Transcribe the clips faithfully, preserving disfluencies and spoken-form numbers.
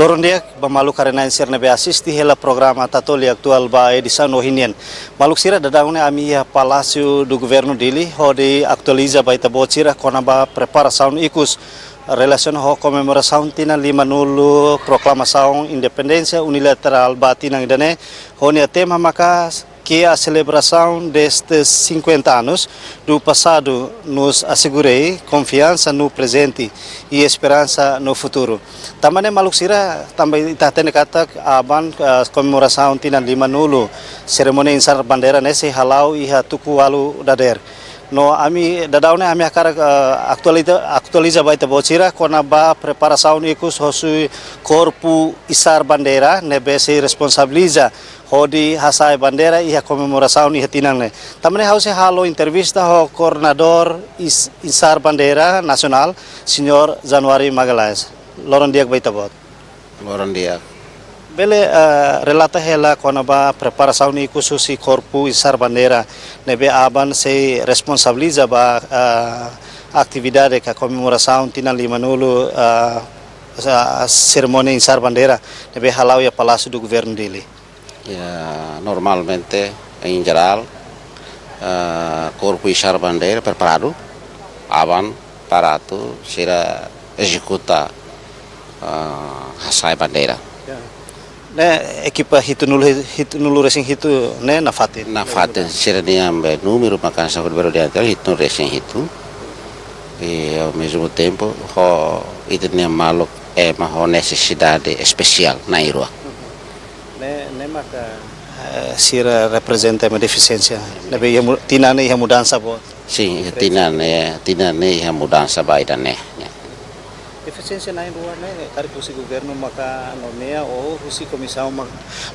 Loron di'ak ba maluk haree-na'in sira ne'ebé asiste hela programa Tatoli Atuál ba edisaun ohin nian. Maluk sira, daudaun ne'e ami iha Palácio do Governo Dili, hodi atualiza ba ita-boot sira kona-ba preparasaun ikus relasiona ho komemorasaun tinan limanulu proklamasaun independénsia unilaterál ba tinan ida-ne'e, ho nia tema maka que a celebração destes cinquenta anos do passado nos assegure confiança no presente e esperança no futuro. Tanba ne'e maluk sira, tanba ita hatene katak aban, eh, komemorasaun tinan limanulu, serimónia isar bandeira ne'e sei hala'o iha tuku ualu dadeer. No ami daudaun ne'e ami hakarak, eh, atualiza, atualiza ba ita-boot sira kona-ba preparasaun ikus husi Korpu Isar Bandeira ne'ebé sei responsabiliza hodi hasa'e bandeira iha komemorasaun iha tinan ne'e. Tanba ne'e ha'u sei halo entrevista ho koordenadór is-, Isar Bandeira Nasionál, Señór Januário Magalhães. Loron di'ak ba ita-boot. Loron di'ak. Bele, eh, relata hela kona-ba preparasaun ikus husi Korpu Isar Bandeira ne'ebé aban sei responsabiliza ba, eh, atividade ka komemorasaun tinan limanulu, eh, sa-, serimónia isar bandeira ne'ebé hala'o iha Palácio do Governo Dili. Ya, normalmente, em geral, eh, Korpu Isar Bandeira preparadu, aban para atu sira ezekuta, eh, hasa'e bandeira. Ya. Ne'e ekipa hitunulu, hitunulu-resin-hitu ne'e nafatin? Nafatin, sira-nia be númeru maka hanesan hodi bero diante, hitunulu-resin-hitu. E ao mesmo tempo, ho ita-nia maluk ema ho nesesidade espesiál na'in-rua. Ne'e, ne'e maka, eh, sira reprezenta ema defisiénsia. Ne'ebé iha mu-, tinan ne'e iha mudansa boot. Sin, iha tinan ne'e, tinan ne'e iha mudansa ba ida-ne'e. Ya. Defisiénsia na'in-rua ne'e, karik husi governu maka nomeia ou husi komisaun ma-,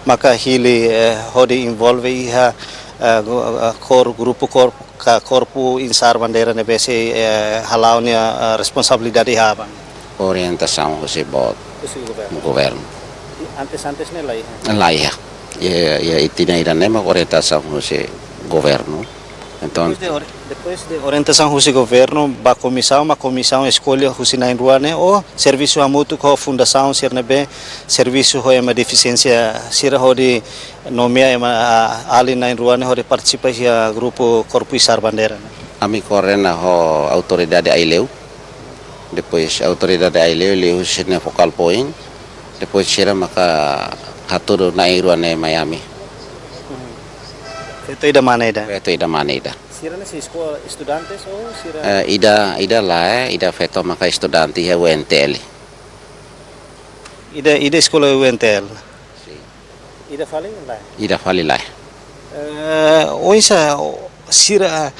maka hili, eh, hodi envolve iha, eh, go-, eh, kor-, grupu kor-, ka Korpu Isar Bandeira ne'ebé sei, eh, hala'o nia, eh, responsabilidade iha aban? Orientasaun husi boot. Husi governu. Governu. I antes, antes ne'e laiha? Laiha. Ya, ya, i tinan ida-ne'e mak orientasaun husi governu. Entaun, depois de ori-, depois de orientasaun husi governu ba komisaun, mak komisaun eskolla husi na'in-rua ne'e, ou servisu hamutuk ho fundasaun sira ne'ebé servisu ho ema defisiénsia sira hodi nomeia ema, ah, alin na'in-rua ne'e hodi partisipa iha grupu Korpu Isar Bandeira ne'e? Ami koordena ho autoridade Aileu. Depois autoridade Aileu, liuhusi nia focal point. Depois sira maka hatudu na'in-rua ne'e mai ami. Feto ida mane ida? Feto ida mane ida. Sira ne'e sei eskola estudantes ou sira? Eh, ida, ida lae, ida feto maka estudante iha U N T L. Ida, ida eskola U N T L? Sin. Ida fali lae? Ida fali lae. Eh, oinsá, o, sira,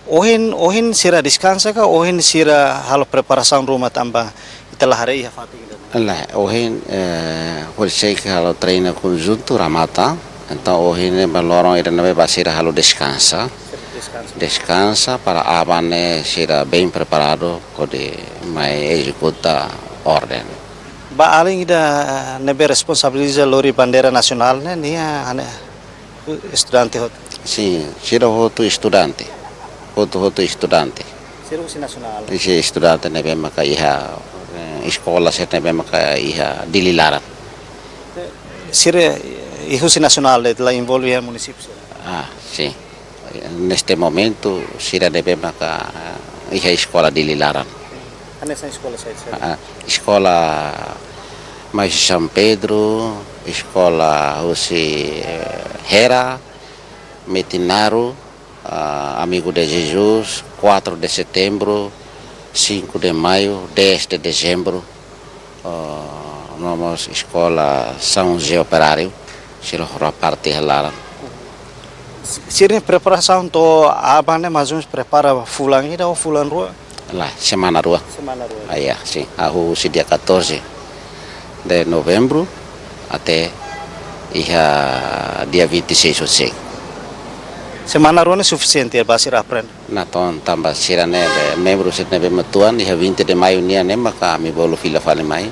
ohin, ohin sira deskansa ka, ohin sira halo preparasaun ruma tanba ita la haree iha fatin ida-ne'e? Lae, ohin, eh, horiseik halo treinu konjuntu remata. Entaun, ohin ne'e ba loron ida-ne'ebé ba sira halo deskansa. Sira deskansa. Deskansa para aban ne'e sira bem preparadu hodi mai ezekuta orden. Ba alin ida ne'ebé responsabiliza lori bandeira nasionál ne'e, nia hanesan estudante hotu? Sin, sira hotu estudante. Hotu-hotu estudante. Sira husi nasionál? Husi estudante ne'ebé maka iha, eh, eskola sira ne'ebé maka iha Dili laran. Sira, eh, husi nasionál de'it, la envolve iha munisípiu sira? Ah, sin. Neste momento, sira ne'ebé maka, eh, iha eskola Dili laran. Hanesan eskola saida, saida? Ah, eskola Maestro São Pedro, eskola husi, eh, Hera, Metinaro, ah, Amigo de Jesus, quatro de Setembro, cinco de Maio, dez de Dezembro, ah, no mós eskola São José Operário, sira hola parte iha laran. Si-, sira-nia preparasaun to'o aban ne'e mais ou menos prepara fulan ida ou fulan rua? Lae, semana rua. Semana rua. Ah, ya, sin. Hahú husi dia catorze de novembro até iha dia vinte e seis ou seis. Semana rua ne'e sufisiente ba sira aprende? Natoon, tanba sira ne'e, be, membru sira ne'ebé mak tuan, iha vinte de Maio nian ne'e maka ami bolu fila fali mai.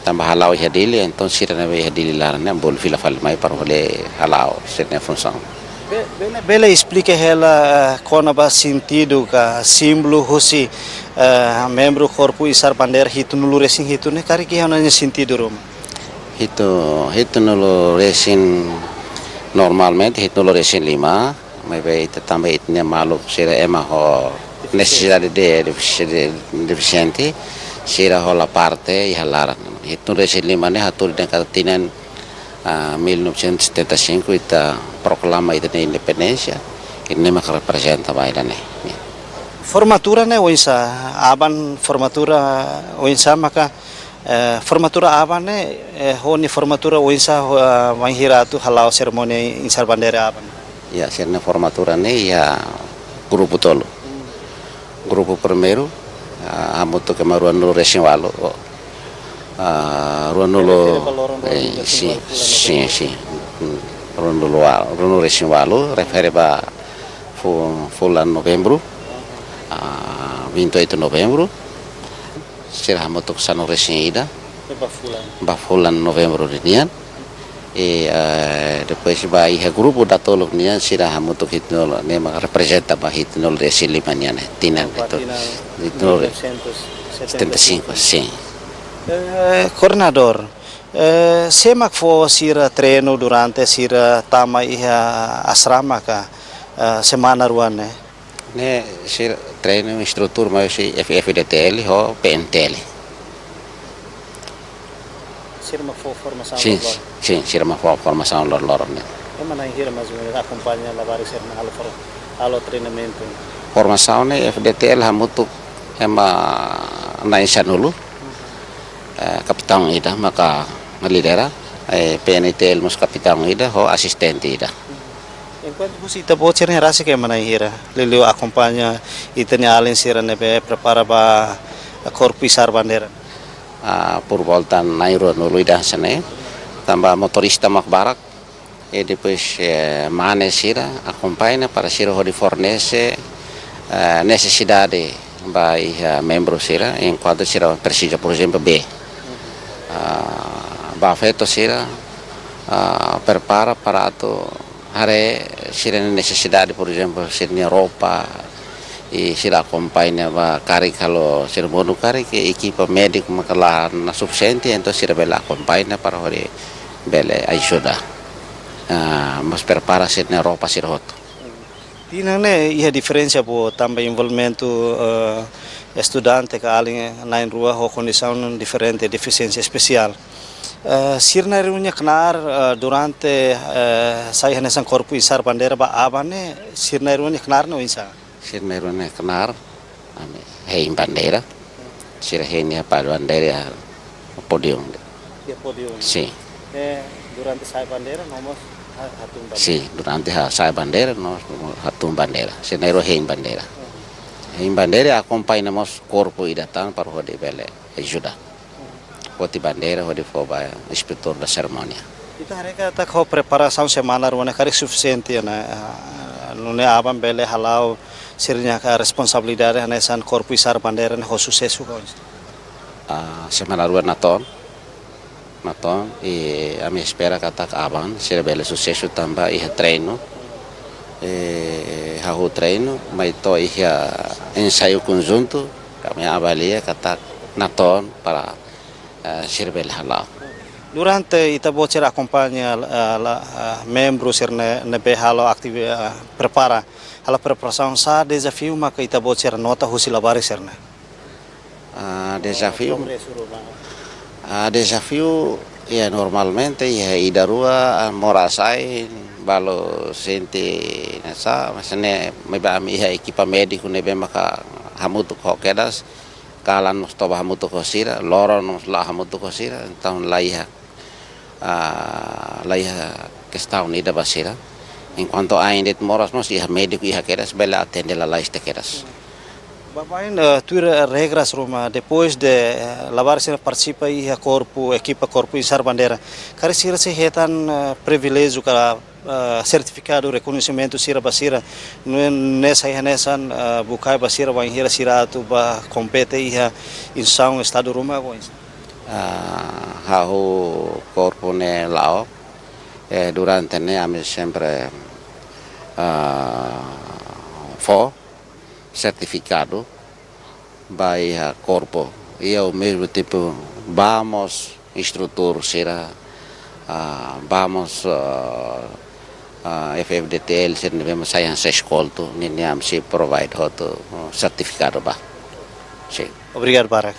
Tanba hala'o iha Dili, entaun sira ne'ebé iha Dili laran ne'e bolu fila fali mai para hodi hala'o sira-nia funsaun. Be-, bele, bele esplika hela, eh, kona-ba sentidu ka símbolu husi, eh, membru Korpu Isar Bandeira hitunulu-resin-hitu ne'e, karik iha ona nia sentidu ruma? Hitu, hitunulu-resin, normalmente hitunulu-resin-lima, maibé ita tanba ita-nia maluk sira ema ho nesesidade de, defisi-, de, defisiente, sira hola parte iha laran. Hitunulu-resin-lima ne'e hatudu dehan katak tinan, ah, mil novecentos e setenta e cinco ita proklama ita-nia independénsia, ida-ne'e maka reprezenta ba ida-ne'e. Formatura ne'e oinsá, aban formatura oinsá maka, eh, formatura aban ne'e, eh, ho nia formatura oinsá, ho, ah, bainhira atu hala'o serimónia isar bandeira aban? Ya, sira-nia formatura ne'e iha grupu tolu. Grupu primeiru, ah, hamutuk ema ruanulu-resin-ualu, oh, ah, ruanulu, eh, sim, sim, sim. Hmm, ruanulu-ualu, ruanulu-resin-ualu, refere ba fu-, fulan Novembru, ah, vinte e oito Novembru, sira hamutuk sanulu-resin-ida. Ba fulan. Ba fulan Novembru ninian. I, eh, depois ba iha grupu datoluk nian sira hamutuk hitunulu, ne'e mak reprezenta ba hitunulu-resin-lima nian, eh, tinan. Ba hitu. Tinan hitunulu. Mil novecentos e setenta e cinco, sim. Eh, koordenadór, eh, sé mak fó sira treinu durante sira tama iha asrama ka, eh, semana rua ne'e? Ne'e sira treinu instrutór mai husi F-, F-FDTL ho P-NTL. Sira mak fó formasaun? Sim, loroloron? Sim, sira mak fó formasaun loroloron ne'e. Ema na'in hira mais ou menos akompaña labarik sira-nia halo for-, halo treinamentu? Formasaun ne'e F-FDTL hamutuk ema na'in sanulu. Eh, kapitaun ida maka lidera, eh, P-NTL mós kapitaun ida ho asistente ida. Enkuantu husi ita-boot sira-nia rasik ema na'in hira liuliu akompaña ita-nia alin sira ne'ebé prepara ba Korpu Isar Bandeira? Ah, por volta na'in ruanulu ida hanesan ne'e. Tanba motorista mak barak, i depois, eh, mane sira akompaña para sira hodi fornese, eh, nesesidade ba iha membru sira, enkuantu sira presiza, por ezemplu, bee. Ah, ba feto sira, ah, prepara para atu haree sira-nia nesesidade, por ezemplu, sira-nia roupa, i sira akompaña ba karik halo sira monu karik ekipa médiku maka la sufisiente, entaun sira bele akompaña para hodi bele ajuda. Ah, mós prepara sira-nia roupa sira hotu. Tinan ne'e iha diferensa boot tanba envolvimentu, eh, estudante ka alin na'in rua ho kondisaun diferente, defisiénsia espesiál. Eh, sira na'in rua nia knaar, eh, durante, eh, sai hanesan Korpu Isar Bandeira ba aban ne'e, sira na'in rua nia knaar ne'e oinsá? Sira na'in rua nia knaar, ami hein bandeira. Sira hein iha pá bandeira iha pódiu. Iha pódiu? Sim. Eh, durante sai bandeira, no mós ha-, hatun bandeira? Sim, durante ha-, sai bandeira, no mós hatun bandeira. Sira na'in rua hein bandeira. Hein bandeira, akompaña mós korpu ida tan para hodi bele ajuda. Foti bandeira hodi fó ba inspetór da serimónia. Ita haree katak preparasaun semana rua ne'e karik sufisiente ona, ah, nune'e aban bele hala'o sira-nia ka responsabilidade hanesan Korpu Isar Bandeira ne'e ho susesu ka oinsá? Ah, semana rua natoon. Natoon, i ami espera katak aban sira bele susesu tanba iha treinu. I hahú treinu, mai to'o iha ensaiu konjuntu, ami avalia katak natoon para, eh, sira bele hala'o. Durante ita-boot sira akompaña, eh, la, eh, membru sira ne'e, ne'ebé halo aktivi-, eh, prepara, halo preparasaun, sá dezafiu maka ita-boot sira nota husi labarik sira ne'e? Ah, dezafiu. Progresu ruma. Ah, dezafiu, ya, normalmente, ya, ida rua, ah, moras-ain, balu sente, nesa, maksudnya, maibé ami iha ekipa médiku ne'ebé maka hamutuk ho kedas, kalan mós toba hamutuk ho sira, loron mós la'o hamutuk ho sira, entaun la iha, ah, la iha kestaun ida ba sira. Enkuantu ain de'it moras mós iha médiku iha kedas, bele atende lalais tiha kedas. Baibain, eh, tuir, eh, regras ruma, depois de, eh, labarik sira partisipa iha korpu, ekipa Korpu Isar Bandeira, karik sira sei hetan, eh, priviléjiu ka, eh, sertifikadu rekoñesimentu sira ba sira, nune'e, nune'e sai hanesan, eh, bukae ba sira, bainhira sira atu ba kompete iha instituisaun Estadu ruma ka oinsá? Ah, hahú korpu ne'e la'o, eh, durante ne'e ami sempre, ah, fó sertifikadu ba iha korpu. I ao mesmo tempo ba mós instrutór sira, ah, ba mós, ah, ah, F F D T L sira ne'ebé mak sai hanesan eskoltu, nian ami sei provide hotu, ah, sertifikadu ba. Sin. Obrigadu barak.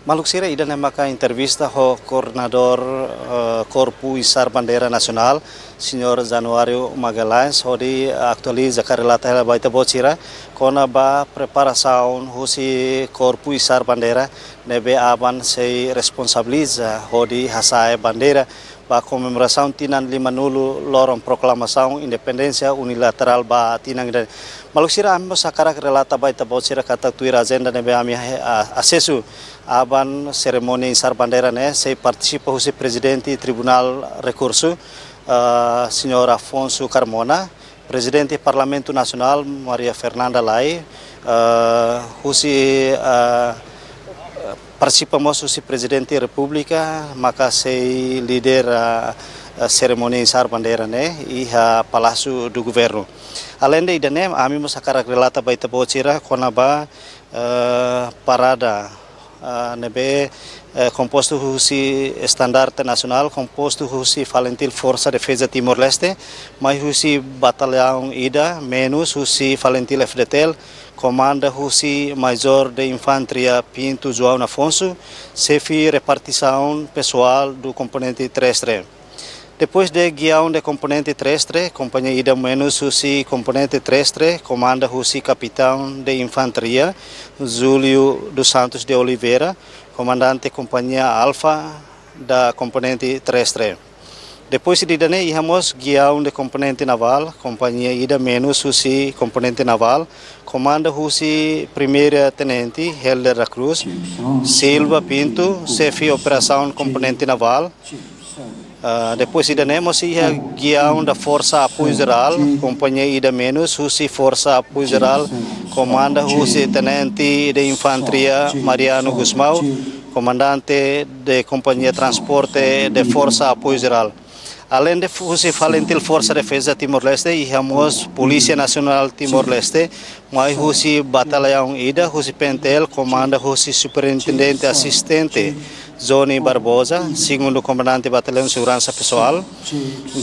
Maluk sira, ida-ne'e maka entrevista ho koordenadór, eh, Korpu Isar Bandeira Nasionál, Señór Januário Magalhães, hodi atualiza ka relata hela ba ita-boot sira kona-ba preparasaun husi Korpu Isar Bandeira ne'ebé aban sei responsabiliza hodi hasa'e bandeira ba komemorasaun tinan limanulu loron proklamasaun independénsia unilaterál ba tinan ida. Maluk sira, ami mós hakarak relata ba ita-boot sira katak tuir ajenda ne'ebé ami, eh, a-, asesu, aban serimónia isar bandeira ne'e sei partisipa husi Prezidente Tribunál Rekursu, eh, Señór Afonso Carmona, Prezidente Parlamentu Nasionál Maria Fernanda Lay, eh, husi, eh, partisipa mós husi Prezidente Repúblika, maka sei lidera, eh, serimónia isar bandeira ne'e iha Palácio do Governo. Aleinde ida-ne'e, ami mós hakarak relata ba ita-boot sira kona-ba, eh, parada, eh, ne'ebé, eh, kompostu husi estandarte nasionál, kompostu husi FALINTIL Forsa Defeza Timor-Leste, mai husi batallaun ida menus husi FALINTIL F D T L, komanda husi Majór de Infantaria Pinto João Afonso, xefe repartisaun pesoál do komponente terrestre. Depois de giaun de komponente terrestre, kompañia ida menus husi komponente terrestre, komanda husi Kapitaun de Infantaria, Júlio dos Santos de Oliveira, komandante kompañia Alfa da komponente terrestre. Depois de ida-ne'e, iha mós giaun de komponente navál, kompañia ida menus husi komponente navál, komanda husi Primeira Tenente Helder da Cruz Silva Pinto, xefe operasaun komponente navál. Ah, depois ida-ne'e mós iha giaun da Forsa Apoiu Jerál, kompañia ida menus husi Forsa Apoiu Jerál, komanda husi Tenente de Infantaria Mariano Gusmão, komandante de kompañia transporte de Forsa Apoiu Jerál. Aleinde husi FALINTIL Forsa Defeza Timor-Leste, iha mós Polísia Nasionál Timor-Leste, mai husi batallaun ida husi P N T L, komanda husi Superintendente Asistente Johnny Barbosa, segundu komandante Batallaun Seguransa Pesoál,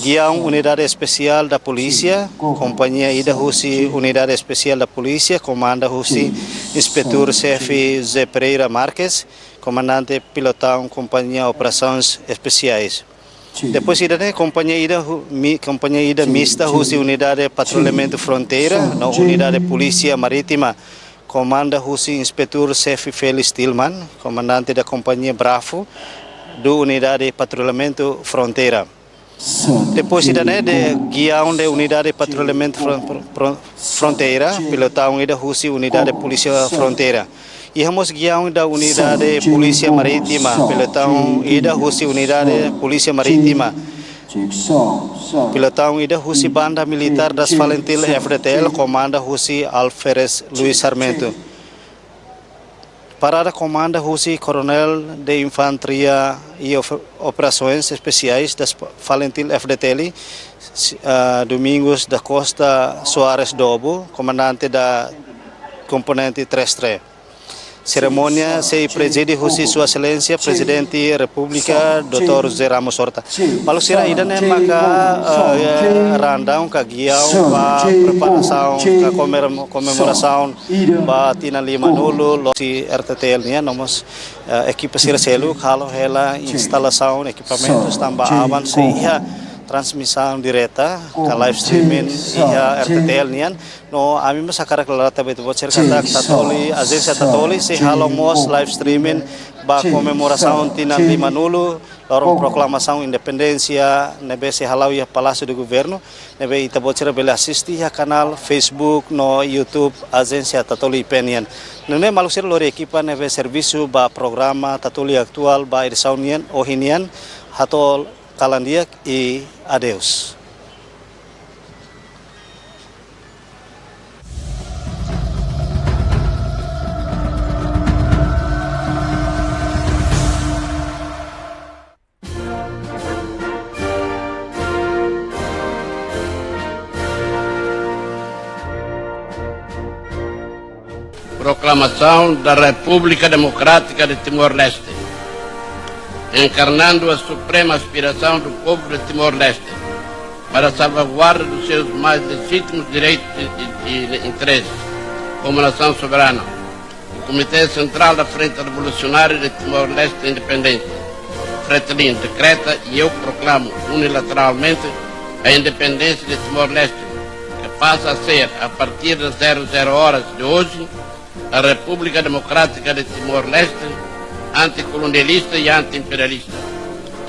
giaun Unidade Espesiál da Polísia, kompañia ida husi Unidade Espesiál da Polísia, komanda husi Inspetór Xefe José Pereira Marques, komandante pilotaun kompañia Operasaun Espesiais. Depois ida-ne'e, kompañia ida hu-, mi-, kompañia ida mista husi Unidade Patrullamentu Fronteira no Unidade Polísia Marítima, komanda husi Inspetór Xefe Felix Tillman, komandante da kompañia Bravo, do Unidade Patrullamentu Fronteira. Depois ida-ne'e, giaun de Unidade Patrullamentu Fron-, Fron-, Fronteira, pilotaun ida husi Unidade Polísia Fronteira. Iha mós giaun da Unidade Polísia Marítima, pilotaun ida husi Unidade Polísia Marítima. Pilotaun ida husi Banda Militár das FALINTIL F D T L, komanda husi Alferes Luis Sarmento. Parada komanda husi Koronél de Infantaria i Op-, Operasoens Espesiais das FALINTIL F D T L, si-, ah, Domingos da Costa Soares Dobo, komandante da komponente terrestre. Serimónia sei prezide husi Sua Exelénsia Prezidente Repúblika, doutór José Ramos Horta. Maluk sira, ida-ne'e maka, eh, rundown ka giaun ba preparasaun ka komemora-, komemorasaun ba tinan limanulu loron husi R T T L nian, no mós, eh, ekipa sira seluk halo hela instalasaun ekipamentus tanba aban sei iha transmisaun direta ka live streaming iha R T T L nian. No ami mós hakarak relata ba ita-boot sira katak Tatoli, ajénsia Tatoli sei halo mós live streaming ba komemorasaun tinan limanulu loron proklamasaun independénsia ne'ebé sei hala'o iha Palácio do Governo, ne'ebé ita-boot sira bele asiste iha kanál Facebook no YouTube ajénsia Tatoli I P nian. Nune'e maluk sira, lori ekipa ne'ebé servisu ba programa Tatoli Atuál ba edisaun nian, ohin nian, hato'o kalan di'ak i adeus. Proclamação da República Democrática de Timor-Leste, encarnando a suprema aspiração do povo de Timor-Leste para a salvaguarda dos seus mais legítimos direitos e, e, e interesses como nação soberana. O Comitê Central da Frente Revolucionária de Timor-Leste Independente, Fretilin, decreta e eu proclamo unilateralmente a independência de Timor-Leste, que passa a ser, a partir das zero zero horas de hoje, a República Democrática de Timor-Leste, anticolonialista e anti-imperialista.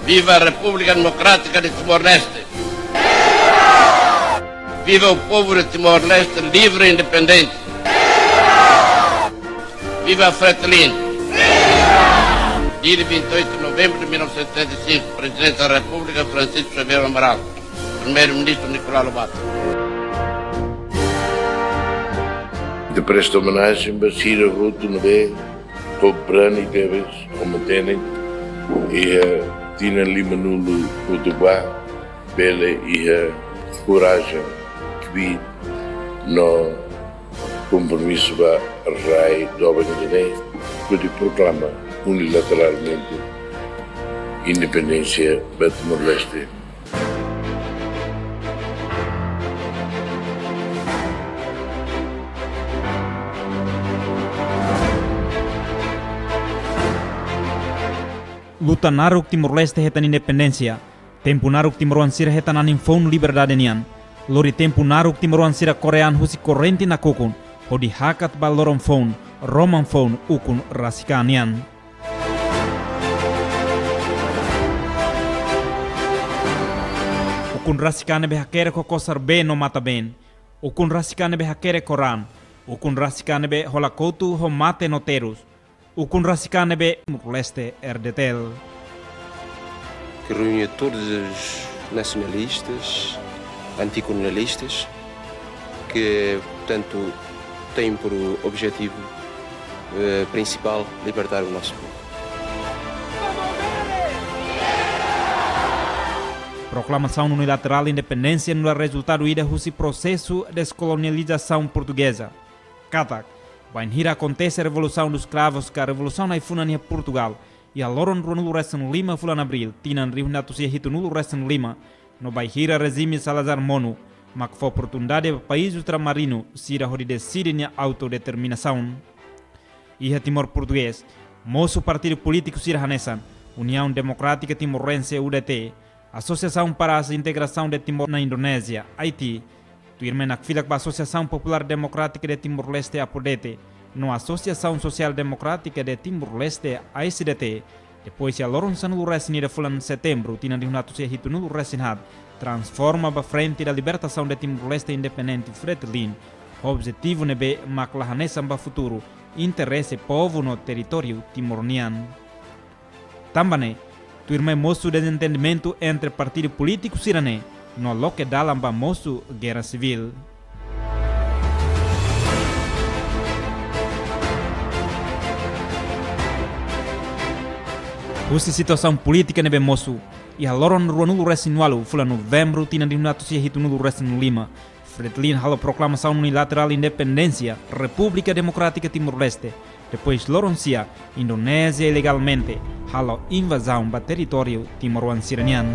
Viva a República Democrática de Timor-Leste! Viva o povo de Timor-Leste livre e independente! Viva a Fretilin! Dia de vinte e oito de novembro de mil novecentos e setenta e cinco, Presidente da República, Francisco Xavier Amaral. Primeiro-Ministro Nicolau Lobato. Ita presta omenajen ba sira hotu ne'ebé ho brani tebes, ho matenek, iha tinan limanulu hotu ba, bele iha korajen kbiit no kompromisu ba rai doben ida-ne'e, hodi proklama unilateralmente independénsia ba Timor-Leste. Luta naruk Timor-Leste hetan independénsia. Tempu naruk timoroan sira hetan anin foun liberdade nian. Lori tempu naruk timoroan sira kore an husi korrente nakukun, hodi hakat ba loron foun, roman foun ukun rasik an nian. Ukun rasik an ne'ebé hakerek ho kosar been no matan-been. Ukun rasik an ne'ebé hakerek ho raan. Ukun rasik an ne'ebé hola kotu ho mate no terus. Ukun rasik an ne'ebé Timor-Leste, RDTL. Que reúne todos os nacionalistas, anticolonialistas, que, portanto, têm por objetivo, eh, principal libertar o nosso povo. Proklamasaun unilaterál independénsia nu'udar rezultadu ida husi prosesu deskolonializasaun portugeza. Katak, bainhira akontese Revolução dos Cravos ka Revolusaun Ai-funan iha Portugál, iha loron ruanulu-resin-lima fulan Abríl, tinan rihun atus sia hitunulu-resin-lima, no bainhira rejime Salazar monu, mak fó oportunidade ba país ultramarinu sira hodi deside nia autodeterminasaun. Iha Timor Portugés, mosu partidu polítiku sira hanesan União Democrática Timorense, U D T, Asosiasaun para a Integrasaun de Timor na Indonézia, AITI, tuirmai nakfilak ba Asosiasaun Populár Demokrátika de Timor-Leste, APODETI, no Asosiasaun Sosiál Demokrátika de Timor-Leste, ASDT, depois iha loron sanulu-resin-ida fulan Setembru, tinan rihun atus sia hitunulu-resin-haat, transforma ba Frente da Libertação de Timor-Leste Independente, Fretilin, ho objetivu ne'ebé mak la hanesan ba futuru, interese povu no territóriu Timor nian. Tanba ne'e, tuirmai mosu dezentendimentu entre partidu polítiku sira-ne'e, no loke dalan ba mosu gerra sivíl. Husi situasaun polítika ne'ebé mosu, iha loron ruanulu-resin-ualu fulan Novembru tinan rihun atus sia hitunulu-resin-lima, Fretilin halo proklamasaun unilaterál independénsia Repúblika Demokrátika Timor-Leste. Depois loron sia, Indonézia ilegalmente halo invazaun ba territóriu timoroan sira-nian.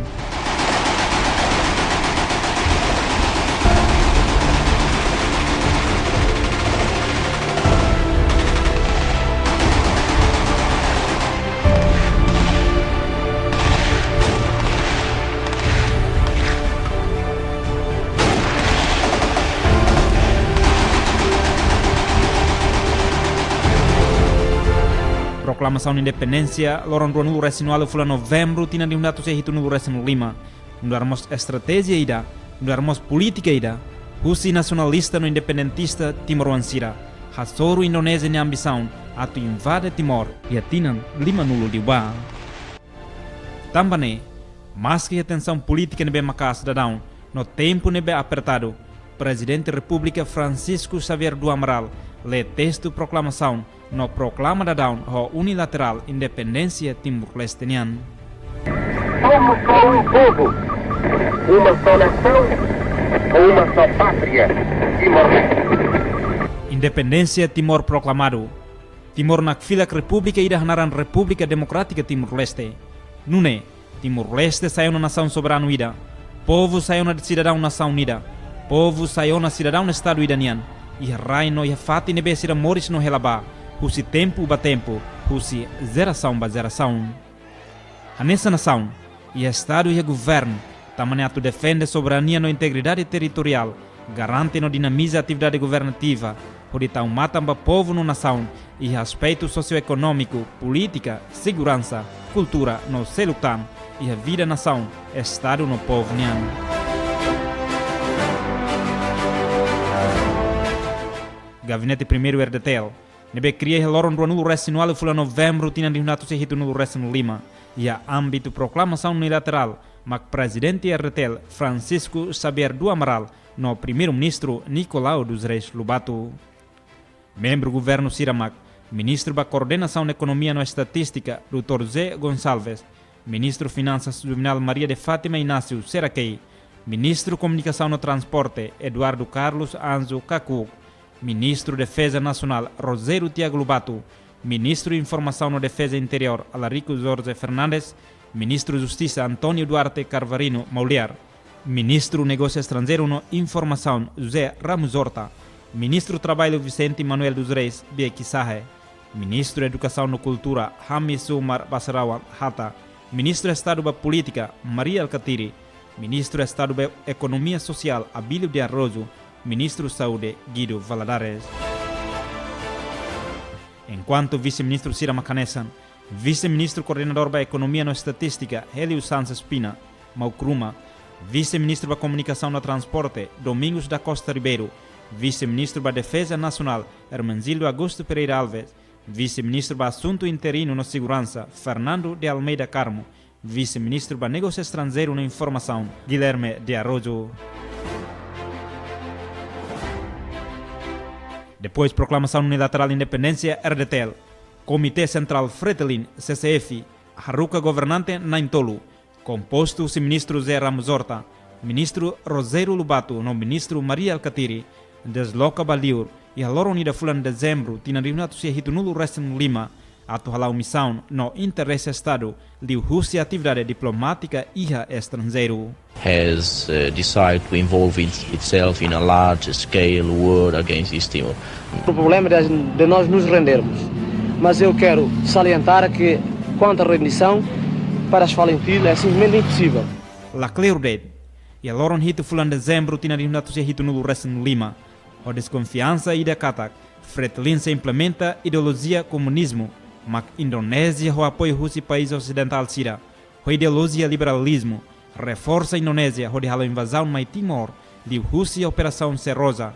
Proklamasaun independénsia loron ruanulu-resin-ualu fulan Novembru tinan rihun atus sia hitunulu-resin-lima nu'udar mós estratéjia ida, nu'udar mós polítika ida husi nasionalista no independentista timoroan sira, hasoru Indonézia nia ambisaun atu invade Timor iha tinan limanulu liubá. Tanba ne'e, maski iha tensaun polítika ne'ebé maka'as daudaun, no tempu ne'ebé apertadu, Prezidente Repúblika Francisco Xavier do Amaral lee testu proklamasaun no proklama daudaun ho unilaterál independénsia Timor-Leste nian. Somos só um povo, uma só nação, uma só pátria, Timor-Leste. Independénsia Timor proklamadu. Timor nakfilak repúblika ida hanaran Repúblika Demokrátika Timor-Leste. Nune'e, Timor-Leste sai ona nasaun soberanu ida. Povu sai ona sidadaun nasaun ida. Povu sai ona sidadaun estadu ida nian. Iha rai no iha fatin ne'ebé sira moris no hela ba, husi tempu ba tempu, husi jerasaun ba jerasaun. Hanesan nasaun, iha estadu, iha governu, tanba ne'e atu defende soberania no integridade territoriál, garante no dinamiza atividade governativa, hodi tau matan ba povu no nasaun, iha aspetu sosioekonómiku, polítika, seguransa, kultura no seluk tan, iha vida nasaun, estadu no povu nian. Gabinete Primeiru R D T L, ne'ebé kria iha loron ruanulu-resin-ualu fulan Novembru tinan rihun atus sia hitunulu-resin-lima, iha ámbitu proklamasaun unilaterál, mak Prezidente R D T L, Francisco Xavier do Amaral, no Primeiru-Ministru Nicolau dos Reis Lobato. Membru governu sira mak: Ministru ba Koordenasaun Ekonomia no Estatístika, doutór José Gonçalves, Ministru Finansas Juvenal Maria de Fátima Inácio Serakei, Ministru Komunikasaun no Transporte, Eduardo Carlos Anjo Kaku, Ministru Defeza Nasionál, Rogério Tiago Lobato, Ministru Informasaun no Defeza Interiór, Alarico Jorge Fernandes, Ministru Justisa, António Duarte Carvarino Mauliar, Ministru Negósiu Estranjeiru no Informasaun, José Ramos Horta, Ministru Traballu, Vicente Manuel dos Reis Biekissahe, Ministru Edukasaun no Kultura, Hamis Umar Basarawan Hata, Ministru Estadu ba Polítika, Mari Alkatiri, Ministru Estadu ba Ekonomia Sosiál, Abílio de Araújo, Ministru Saúde, Guido Valadares. Enkuantu vise-ministru sira mak hanesan: Vise-Ministru Koordenadór ba Ekonomia no Estatístika, Hélio Sanches Pina, Maukruma, Vise-Ministru ba Komunikasaun no Transporte, Domingos da Costa Ribeiro, Vise-Ministru ba Defeza Nasionál, Hermenegildo Augusto Pereira Alves, Vise-Ministru ba Asuntu Interinu no Seguransa, Fernando de Almeida Carmo, Vise-Ministru ba Negósiu Estranjeiru no Informasaun, Guilherme de Araújo. Depois proklamasaun unilaterál independénsia R D T L, Komité Sentrál Fretilin, C C F, haruka governante na'in-tolu, kompostu husi Ministru José Ramos Horta, Ministru Rogério Lobato no Ministru Mari Alkatiri, desloka ba liur iha loron ida fulan Dezembru tinan rihun atus sia hitunulu-resin-lima, atu hala'o misaun no interese Estadu liuhusi atividade diplomátika iha estranjeiru. Has, uh, decided to involve it-, itself in a large scale war against East Timor. O problema de, de nós nos rendermos. Mas eu quero salientar que, quanto à rendição, para as Falintil é simplesmente impossível. Lakleur de'it, iha loron hitu fulan Dezembru tinan rihun atus sia hitunulu-resin-lima, ho deskonfiansa ida katak Fretilin sei implementa ideolojia komunizmu, mak Indonézia ho apoiu husi país osidentál sira, ho ideolojia liberalizmu, reforsa Indonézia hodi halo invazaun mai Timor, liuhusi Operasaun Seroja,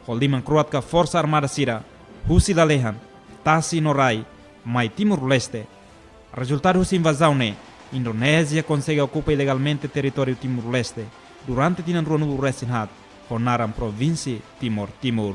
ho liman kro'at ka forsa armada sira, husi lalehan, tasi no rai, mai Timor-Leste. Rezultadu husi invazaun ne'e, Indonézia konsege okupa ilegalmente territóriu Timor-Leste durante tinan ruanulu-resin-haat, ho naran provínsia Timor Timur.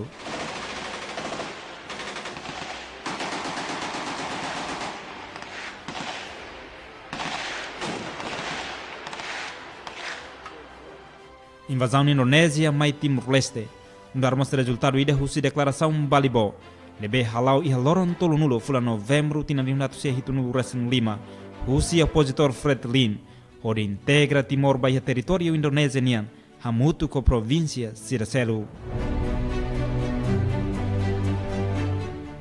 Invazaun Indonézia mai Timor-Leste nu'udar mós rezultadu ida husi deklarasaun Balibo, ne'ebé hala'o iha loron tolunulu fulan Novembru tinan rihun atus sia hitunulu-resin-lima, husi opozitór Fretilin, hodi integra Timor ba iha territóriu Indonézia nian, hamutuk ho provínsia sira seluk.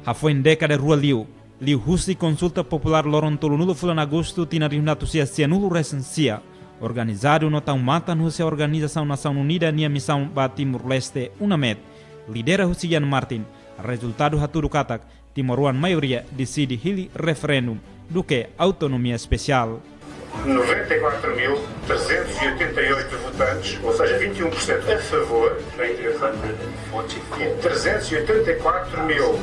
Hafoin dékada rua liu, liuhusi konsulta populár loron tolunulu fulan Agostu tinan rihun atus sia sianulu-resin-sia, organizadu no tau matan husi Organizasaun Nasaun Unida nia misaun ba Timor-Leste, UNAMET, lidera husi Ian Martin, rezultadu hatudu katak timoroan maioria deside hili referendum duké autonomia espesiál. Noventa e quatro mil trezentos e oitenta e oito votantes, ou seja, vinte e um por cento a favor da integração, e trezentos e oitenta e quatro mil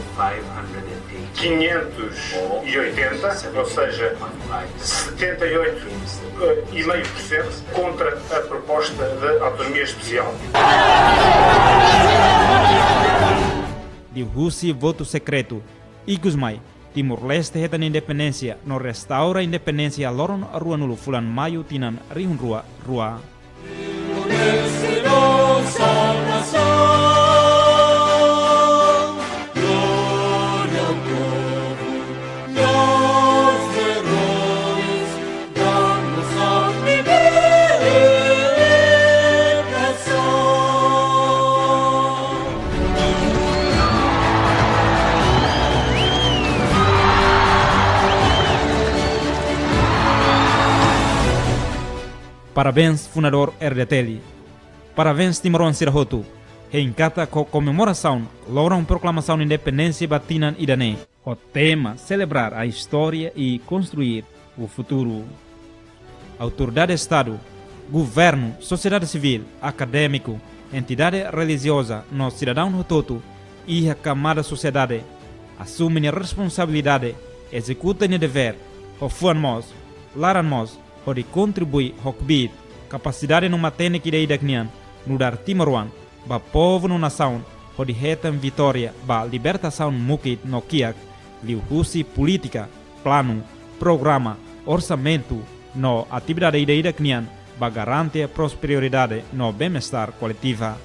quinhentos e oitenta, ou seja, setenta e oito vírgula cinco por cento contra a proposta de autonomia especial. Liuhusi votu sekretu, ikusmai Timor-Leste hetan independénsia no restaura independénsia loron ruanulu fulan Maiu tinan rihun rua rua. Parabéns fundadór R D T L. Parabéns timoroan sira hotu. Hein katak ho komemorasaun loron proklamasaun independénsia ba tinan ida-ne'e, ho tema Celebrar a História e Construir o Futuro. Autoridade Estadu, governu, sosiedade sivíl, akadémiku, entidade relijioza no sidadaun hotu-hotu iha kamada sosiedade asume nia responsabilidade, ezekuta nia devér ho fuan moos, laran moos, hodi kontribui ho kbiit, kapasidade no matenek ida-idak nian, nu'udar timoroan, ba povu no nasaun, hodi hetan vitória ba libertasaun mukit no kiak, liuhusi polítika, planu, programa, orsamentu no atividade ida-idak nian, ba garante prosperidade no bem-estar koletiva.